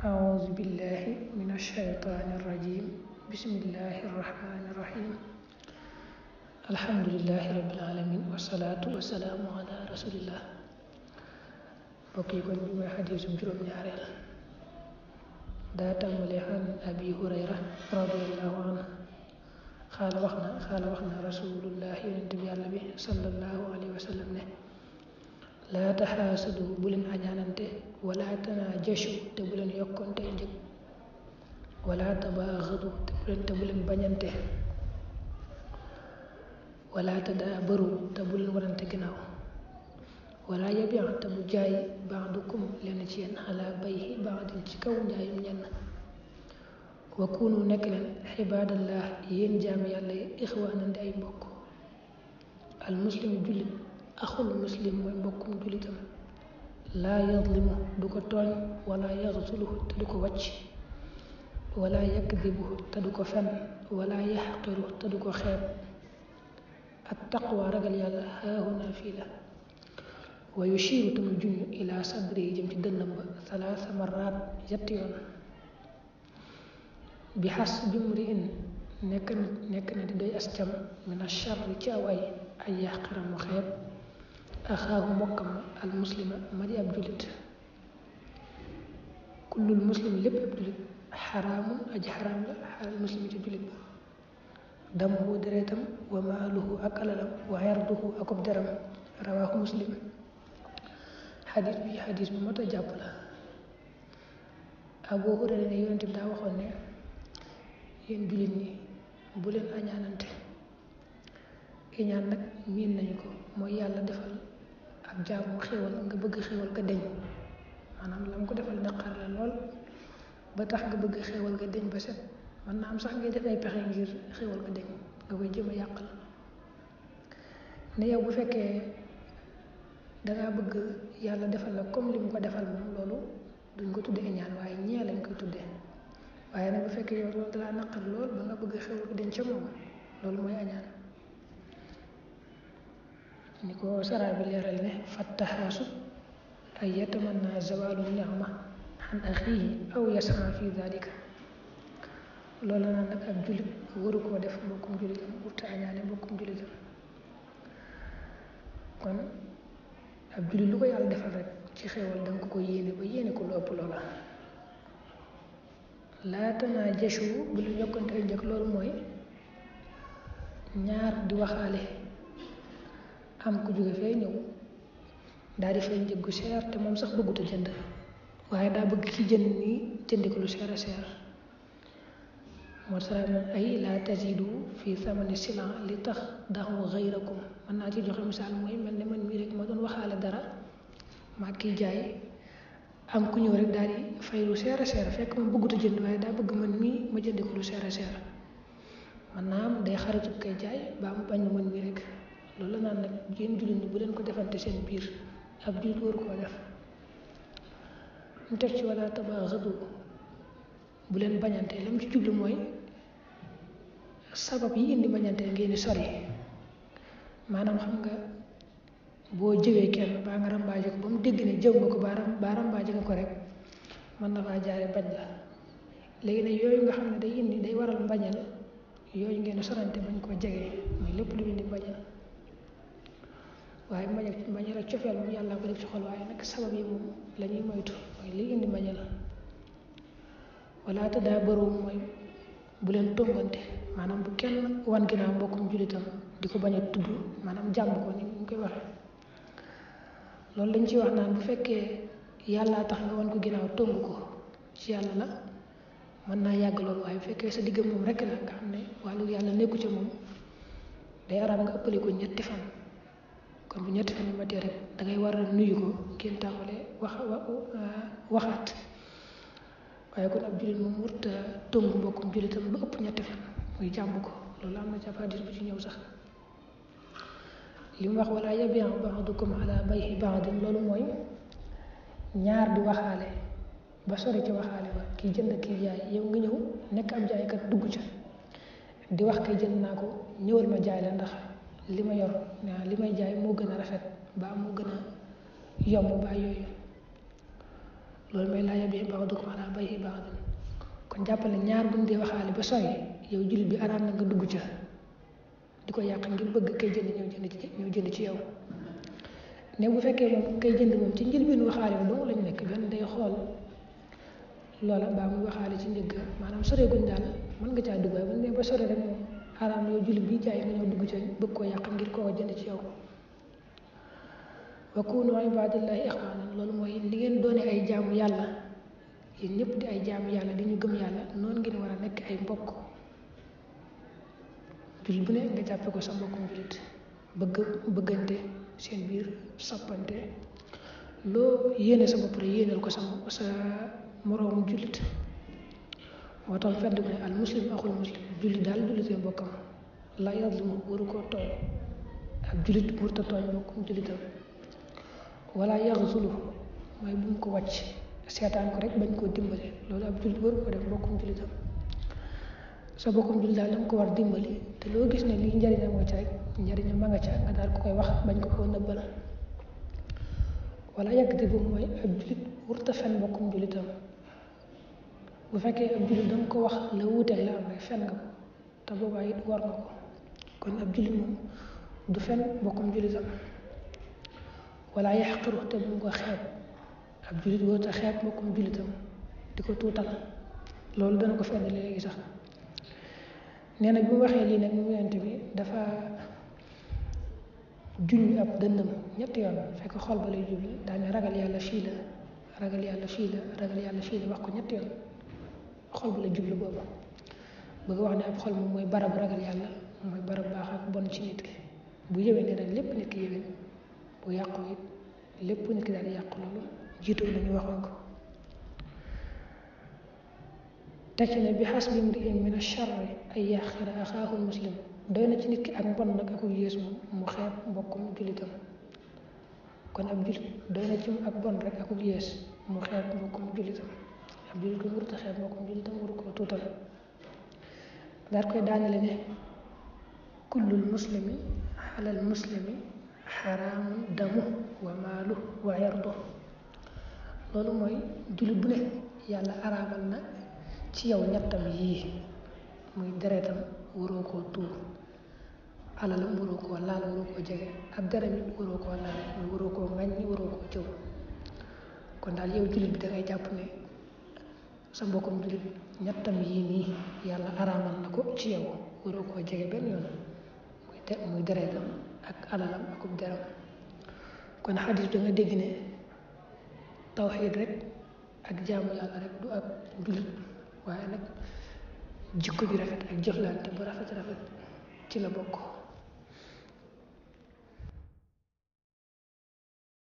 أعوذ بالله من الشيطان الرجيم بسم الله الرحمن الرحيم الحمد لله رب العالمين والصلاة والسلام على رسول الله بقي كون بما حديث جروم ñaarel دا تاملي عن أبي هريرة رضي الله عنه قال وخنا رسول الله ينتبه الله صلى الله عليه وسلم لا تحاسدوا بولن أجاننته ولا تناجشوا تبولن يكونته نجك ولا تباغضوا تبولن بنينته ولا تدابروا تبولن ورنته غناو ولا يبيع تبجاي بعضكم لنجين على بيه بعض تكو نجايم ñen وكونوا نكلن عباد الله ين جام يالله إخوانا داي mbokk المسلم جلد أخو المسلم موي مبوكم جوليتام لا يظلمه دوكو توñ ولا يغسله تدوكو واتش ولا يكذبه تدوكو فن ولا يحقره تدوكو خيب التقوى رجل يالا ها هنا في لا ويشير تمجن إلى صدره جم دنم 3 مرات يتيون بحسب امرئ نكن دي أستم من الشر تاوي أن يحقر مخيب أخاه مكم المسلم مدي أبجلد كل المسلم لب أبجلد حرام أج حرام على المسلم تجلد دمه دريتم وماله أكللم وعرضه أكب درم رواه مسلم حديث بمتى جابلا أبو هريرة يونت دا waxon ne yeen julit ni bu len añanante iñaan nak min nañu ko moy yalla defal ak jaamu xewal nga bëgg xewal ga deñ manam lam ko defal naqar la lool ba tax nga bëgg xewal ga deñ ba set man na am sax ngay def ay pexé ngir xewal ga deñ nga koy jëma yàqal ne yow bu fekkee da nga bëgg yalla defal la comme lim ko defal mom loolu duñ ko tuddé ñaan waye ñee lañ koy tuddé waye nak bu fekkee yow loolu dala naqar lool ba nga bëgg xewal ga deñ ca mom loolu moy añaan niko sara bi leral ne fattahasu ay yatamanna zawalu ni'ma an akhihi aw yasma fi dhalika loolu na nak ak julit waru ko def mbokkum julitam urta añaane mbokkum julitam kon ab julit lu ko yàlla defal rek ci xewal danga ko yéene ba yéene ko lu ëpp loola laa tanajashu bu lu yokkante ay njëkk loolu mooy ñaar di waxaale am ku jóge fee ñëw daal di fay njëg gu seer te moom sax bëggut a jënd waaye daa bëgg ki jënd nii jëndi ko lu seer a seer moo tax ay laa tazidu fi thamani silan li tax daxu xayrakum mën naa ci joxe misaal mooy mel ne man mii rek ma doon waxaale dara maa kiy jaay am ku ñëw rek daal di fay lu seer a seer fekk ma bëggut a jënd waaye daa bëgg man mii ma jëndi ko lu seer a seer man naa am day xaritu koy jaay baa mu bañ man mii rek loolu la naan nag yéen jullit ñi bu leen ko defante seen biir ab jullit waru koo def mu teg ci wala tabaxadu bu leen bañante lam ci jublu mooy sabab yi indi bañante ngeen di sori maanaam xam nga boo jëwee kenn baa nga rambaaje ko ba mu dégg ne jëw nga ko baa rambaaje nga ko rek mën na faa jaare bañ la léegi nag yooyu nga xam ne day indi day waral mbañal yooyu ngeen di sorante bañ koo jege mooy lépp lu indi bañal waaye mbañal ak cofeel moom yàlla ko def ci xol waaye nag sabab yi moom la ñuy moytu mooy li indi mbañal wala tadaabaru mooy bu leen tongante maanaam bu kenn wan ginnaaw mbokkum julitam di ko bañ a tudd maanaam jàmm ko ni ñu koy waxee loolu lañ ci wax naan bu fekkee yàlla tax nga wan ko ginnaaw tong ko ci yàlla la mën naa yàgg loolu waaye bu fekkee sa digg moom rek la nga xam ne wàllu yàlla nekku ca moom day araam nga ëppale ko 3 fan kon bu 3 fan yi matee rek dangay war a nuyu ko ngeen tàmbale waxaat waaye kon ab julit moom wurta tong mbokkum julitam ba ëpp 3 fan muy jàmm ko loolu am na ci hadis bu ci ñëw sax li mu wax wala yabi'u ba'dukum ala bay'i ba'din loolu mooy ñaar di waxaale ba sori ci waxaale ba kii jënd kii jaay yow nga ñëw nekk am jaaykat dugg ca di wax kay jënd naa ko ñëwal ma jaay la ndax li ma yor li may jaay moo gën a rafet ba moo gën a yomb ba yooyu loolu mooy laa yabiix ba'dukum alaa bay'i ba'din kon jàppale ñaar buñ dee waxaale ba sori yow jullit bi araam na nga dugg ca di ko yàq ngir bëgg kay jënd ñëw jënd ci yow ne bu fekkee moom kay jënd moom ci njëlbéenu waxaale ba dong lañ nekk benn day xool loola baa muy waxaale ci njëgg maanaam sore guñ daal mën nga caa dugg waaye bu ñu nee ba sore rek moom araam yow jullit bi jaay nga ñëw dugg ca bëgg koo yàq ngir koo jënd ci yow wa kunu ibadallahi ixwanan loolu mooy li ngeen doone ay jaamu yàlla yéen ñëpp di ay jaamu yàlla di ñu gëm yàlla noonu ngeen war a nekk ay mbokk jullit bu ne nga jàppe ko sa mbokkum jullit bëggante seen biir soppante loo yéene sa bopp rek yéenal ko sa moroomu jullit moo tax fedd ko ne al muslim axul muslim jullit daal jullitee mbokkam la yazlimu waru koo tooñ ak jullit wurta tooñ mbokkum jullitam wala yaxzulu mooy bu mu ko wàcc seetaan ko rek bañ koo dimbali loolu ab jullit waru ko def mbokkum jullitam sa mbokkum jullit daal danga ko war dimbali te loo gis ne lii njariñam nga ca rek njariñam ma nga ca nga daal ko koy wax bañ ko koo nëbbal wala yakdibu mooy ab jullit wurta fen mbokkum jullitam bu fekkee ab jullit danga ko wax la wuuteeg la am rek fen nga ko te boobaa it war nga ko kon ab jullit moom du fen mbokkum jullitam wala yaxqiru te bu mu ko xeeb ab jullit wurta xeeb mbokkum jullitam di ko tuutal loolu dana ko fedd léegi sax nee na bi mu waxee lii nag mu yonent bi dafa junj ab dëndam ñetti yoon fekk xol ba lay jublu daane ragal yàlla fii la ragal yàlla fii la ragal yàlla fii la wax ko ñetti yoon xol ba la jublu boobu bëgg wax ne ab xol moom mooy barabu ragal yàlla mooy barab baax ak bon ci nit ki bu yéwénee nag lépp nit ki yéwén bu yàqu it lépp nit ki daal di yàqu loolu jiitu nañu waxoon ko tekki ne bi xasbi imri'in min ash-sharri ay yaxira axaahu muslim doy na ci nit ki ak mbon nag akuk yées moom mu xeeb mbokkum jullitam kon ab jullit doy na ci ak bon rek akuk yées mu xeeb mbokkum jullitam ab jullit ko wurta xeeb mbokkum jullitam waru ko tuutal daal koy daanale ne kullul muslimi alal muslimi xaraamun damu wa maalu wa irdu loolu mooy jullit bu ne yàlla araamal na ci yow ñettam yii muy deretam waroo koo tuur alalam waroo koo laal waroo koo jege ab deram it waroo koo laal waroo koo ŋaññi waroo koo jëw kon daal yow jullit bi dangay jàpp ne sa mbokkum jullit ñettam yii nii yàlla araamal na ko ci yow waroo koo jege benn yoon muy deretam ak alalam ak ub deram kon xadis da nga dégg ne tawxiid rek ak jaamu yàlla rek du ak jullit waaye nag jikko ju rafet ak jëflante bu rafet ci la bokk